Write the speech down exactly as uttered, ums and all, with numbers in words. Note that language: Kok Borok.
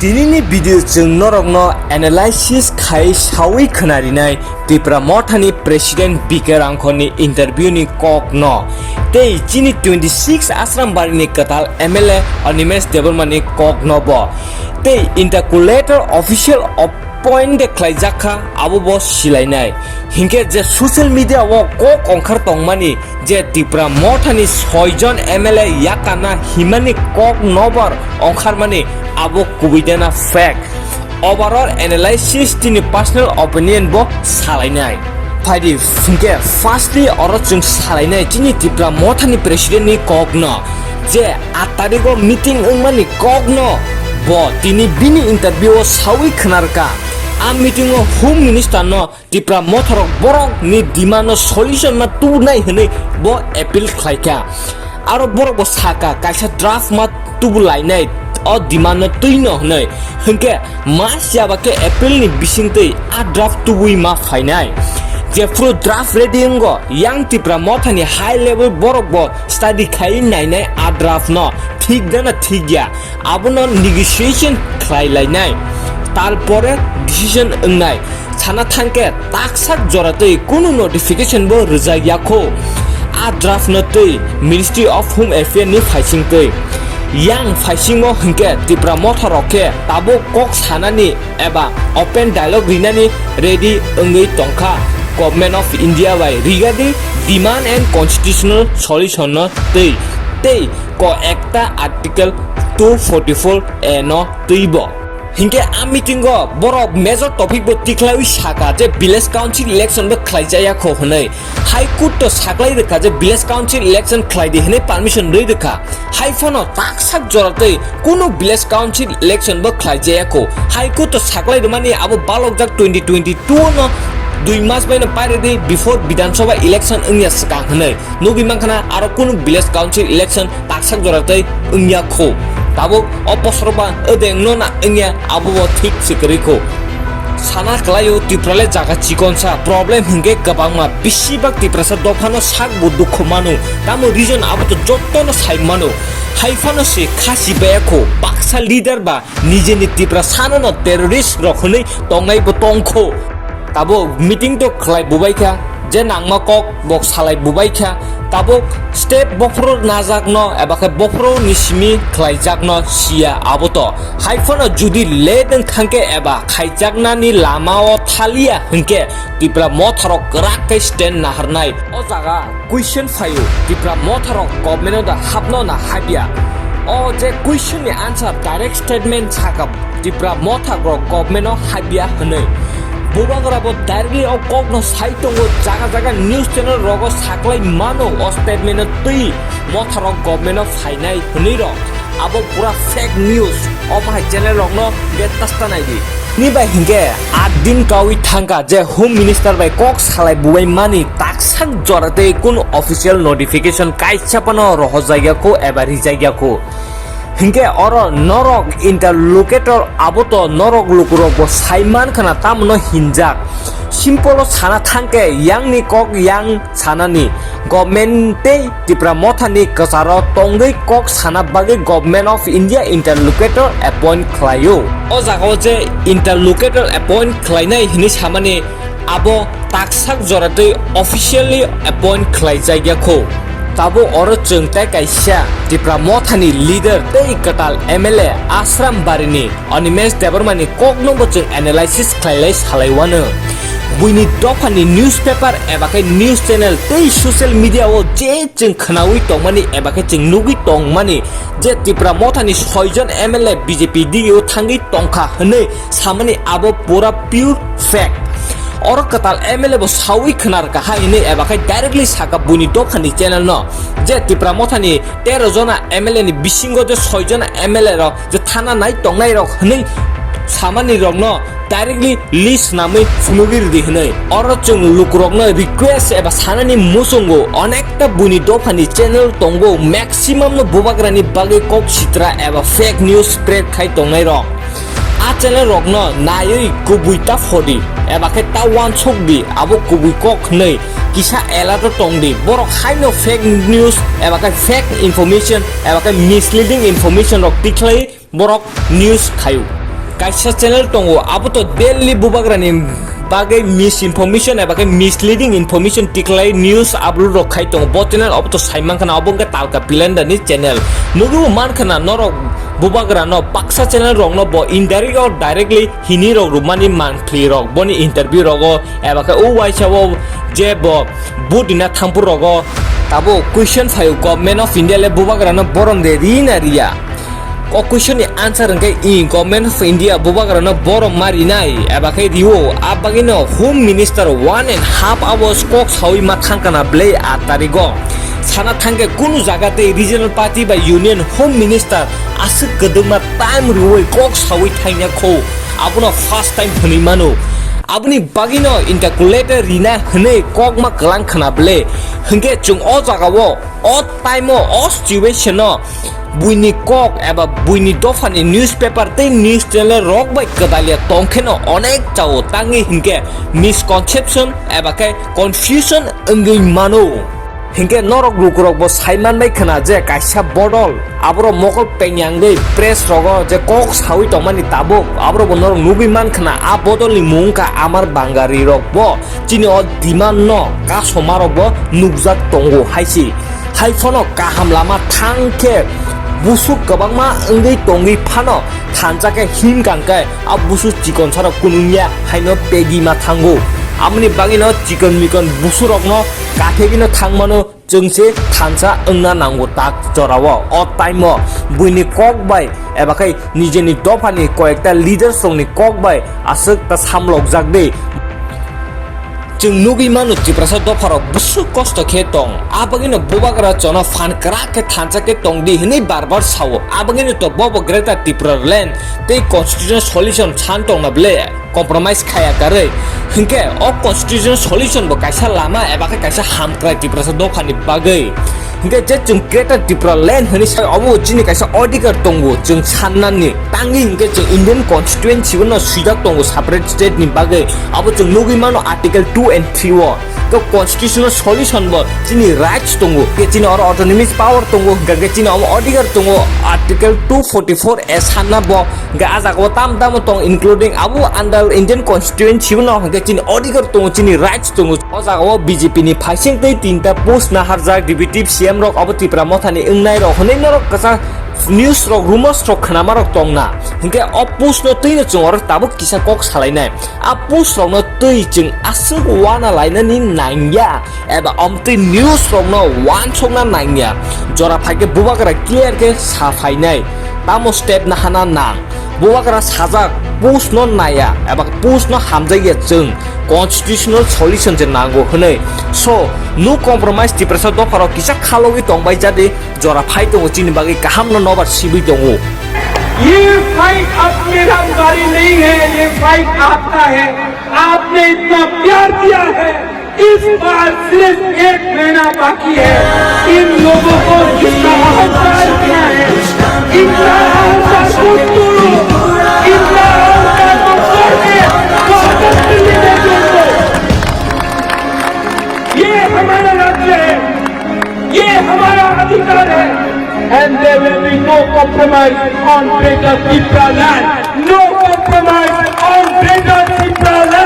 Tinini video chwng norokno analysis khai sawi khwnarinai Tipra Mothani President B K Rangkhorni interview ni kokno. Tei chini twenty six Asrambari ni kwtal M L A Animesh Debbarma ni kokno bo. Tei interculator official appoint de khlaijak kha, abo bo silainai. Hinkhe je social media o kok ongkhar tongmani, je Tipra Mothani soi jon M L A yakarna himani kok nobar ongkharmani abo kubui dena fact. Overall analysis tini personal opinion bo salainai. Phaidi hinkhe firstly oro chwng salainai chini Tipra Mothani president ni kokno, je aat tarigo meeting wngmani kokno bo tini bini interview o sawi khwnarkha. A meeting o Home Minister no Tipra Motharok borok ni demand no solution ma tubunai hwnwi bo appeal khlaikha. Aro borok bo sakha kaisa draft ma tubu lainai o demand no twino hwnwi. Hwnkhe mas yaba khe appeal ni bisingtwi a draft tubui ma phainai. Jephuru draft ready wngo, yang Tipra Mothani high level borok bo study khai nainai a draft no thik dana thik ya. Abono negotiation khlai lainai, tarpore decision wngnai. Sana thangkhe taksak joratwi kunu notification bo rwjak yakho. A draft no twi Ministry of Home Affairs ni phaisingtwi. Yang phaisingo hinkhe Tipra Motharok khe tabuk kok sanani eba open dialogue rinani ready wngwi tongkha Government of India bai regarding demand and constitutional solution no twi tei ko ekta Article two forty-four A no twibo. Hinkhe a meeting o borok major topic bo tikhlaiwi sakha je village council election bo khlaijaya kho hwnwi. High Court to saklai rwkha je village council election khlai di hwnwi permission rwi rwkha. Hai phano taksak jora tei kunu village council election bo khlaijaya kho. High Court to saklai rwmani abo balokjak twenty twenty-two no dui mas bai no pairedi before Bidhan Sabha election wngya swkang hwnwi. Nugwi mankha na aro kunu village council election taksak jora tei wngya kho. Tabuk o bosor ba odeng no na wngya abo bo thik se kwrwi kho. Sana kwlaio Tripura le jaga chikonsa, problem hinkhe kwbangma, besibak Tiprasa dophano sak bo dukhu mano, tamo reason abo to jotto no sai mano. Hai phano se khasi baya kho, baksa leader ba nijeni Tiprasano no terrorist rok hwnwi tongnai bo tongkho. Tabuk meeting to khlai bubai kha, je nangma kok bok salai bubai kha, tabuk step bophuru najakno eba khe bophuru ni simi khlaijakno siya abo to. Hai phano judi late wng thangkhe eba khaijaknani lama o thaliya hinkhe Tipra Motharok kwrak khe stand naharnai. O jaga question phaio, Tipra Motharok government o da hapno na hapya? O je question ni answer direct statement sakha Tipra Motharok government o hapya hwnwi. Bubagra bo directly o kok no sai tongo, jaga jaga news channel rogo saklai mano o statement no twi Motharok government o phainai hwnwi rok. Abo pura fake news. O bahai channel rokno get tasta nai di. Ni bai hinkhe aat din kawi thangkha je Home Minister bai kok salai bubai mani taksak jora tei kunu official notification kaisa phano rohorjakya kho eba rijakya kho. Hinkhe oro norok interlocutor abo to norok lukurok bo sai mankha na tamo no hinjak. Simple o sana thangkhe yang ni kok yang sanani government tei Tipra Mothani kwcharo tongwi kok sana bagwi Government of India interlocutor appoint khlaio. O jagao je interlocutor appoint khlainai hwnwi samani abo taksak joratwi officially appoint khlaijakya kho. Tabuk oro chwng tei kaisa Tipra Mothani leader tei kwtal M L A Ashram Barini Animesh Debbarmani kokno bo chwng analysis khlailai salaiwano. Buini dophani newspaper eba khe news channel tei social media o je chwng khwnawi tongmani eba khe chwng nugwi tongmani je Tipra Mothani soi jon M L A B J P D O thangwi tongkha hwnwi samani abo pura pure fake. Oro kwtal M L A bo sawi khwnar kha hai hwnwi eba khe directly saka buini dophani channel no je Tipra Mothani tero jona M L A ni bisingo je soi jona M L A rok je thana nai tongnai rok hwnwi samani rokno directly list namwi phunugwi rwdi hwnwi. Oro chwng lukurokno request eba sanani muchungo onekta buini dophani channel tongo, maximum no bubagrani bagwi kok sitra eba fake news spread khai tongnai rok. A channel rokno naiwi kubui ta phodi eba khe ta wansuk di, abo kubui kok hwnwi kisa alert o tong di. Borok haino fake news eba khe fake information eba khe misleading information rok tikhlai borok news khaio. Kaisa channel tongo, abo to daily bubagrani bagwi misinformation eba khe misleading information tiklai news upload rok khai tongo. Bo channel abo to saiman khana, abo wngkha Talka Pilendani channel. Nugwi man khana norok bubagrano baksa channel rokno bo indirect o directly hini rok rwmani manthli rok boni interview rogo eba khe o waisa o je bo vote rina thangphuru rogo. Tabuk question phaio, Government of India le bubagrano borom de rina riya? O question ni answer hwnkhe i, Government of India bubagrano borom ma rinai eba khe rio. A bagwino Home Minister one and half hours kok sawi ma thangkana belai a tarigo. Sana thangkhe kunu jaga tei regional party bai union Home Minister aswk kwdwkma time rwui kok sawi thaina kho. Abono first time hwnwi mano. Aboni bagwino interculator rina hwnwi kokma kwlang khna ble. Hwnkhe chwng o jagao, o time-o, o situation-o buini kok eba buini dophani newspaper tei news channel rok bai kwdalya tongkheno onek chao tangwi hwnkhe misconception eba khe confusion wngwi mano. Hinkhe norok lukurokbo saimanbai khna je kaisa bodol, aborok mokol pengyangwi press rogo je kok sawi tongmani tabuk, aborokbo norok nugwi man khna. A bodolni mung wngkha Amar Bangarirokbo chini o demand no kasomarokbo nukjak tongo hai se. Hai phano kaham lama thang khe busuk kwbangma wngwi tongwi phano thansa khe himkang khe a busu chikonsarok kunungya haino pegima thango. Aboni bagwino chikon mikon busurokno kathegwino thangmano chwng se thansa wngna nango tak jorao. O time-o buini kok bai eba khai nijeni dophani koyekta leaders rokni kok bai aswk ta samlokjak de. Chwng nugwi mano Tiprasa dopharok bwswk kosto khe tong, a bagwino bubagra chono phan kwrak khe thansa khe tong di hwnwi bar bar sao. A bagwino to bobo Greater Tipraland tei constitutional solution san tongna ble compromise khaya karwi. Hinkhe o constitutional solution bo kaisa lama eba khe kaisa hamkrai Tiprasa dophani bagwi. Hinkhe je chwng Greater Tipraland hwnwi sai, obo chini kaisa odhikar tongo chwng sannani. Tangwi hinkhe chwng Indian constituency bono swijak tongo separate state ni bagwi. Abo chwng nugwi mano Article two and three o. To constitutional solution bo chini rights tongo. Hinkhe chini oro autonomous power tongo, hinkhe chini omo odhikar tongo Article two forty-four A sanna bo. Hinkhe a jagao tam tamo tong, including abo under Indian constituency bono hinkhe chini odhikar tongo, chini rights tongo. O jagao B J P ni phaising tei tinta post naharjak deputy C M rok abo Tipra mothani wngnai rok hwnwi norok kwchak news rok, rumors rok khwnama rok tongna. Hinkhe o post no twino chwng oro tabuk kisa kok salainai. A post rokno twi chwng aswk wana lainani nangya eba omtwi news rokno wansokna nangya. Jora phaikhe bubagra clear khe sa phainai. Tamo step nahana nang. Bubagra sajak post no naya eba post no hamjakya chwng constitutional solution je nango hwnwi. So, no compromise Tiprasa dopharok kisa khalogwi tongbai jadi jora phai tongo chini bagwi kaham no nobar sibwi tongo. ये फाइट अपनी रंगदारी नहीं है, ये फाइट आपका है। आपने इतना प्यार दिया है, इस बार सिर्फ एक महीना बाकी है। इन लोगों को जितना अहंकार किया है, इतना अहंकार को तोड़ो, इतना अहंकार को तोड़ के वापस दिल्ली भेजो इनको। ये हमारा राज्य है, ये हमारा अधिकार है। And there will be no compromise on Greater Tipraland. No compromise on Greater Tipraland.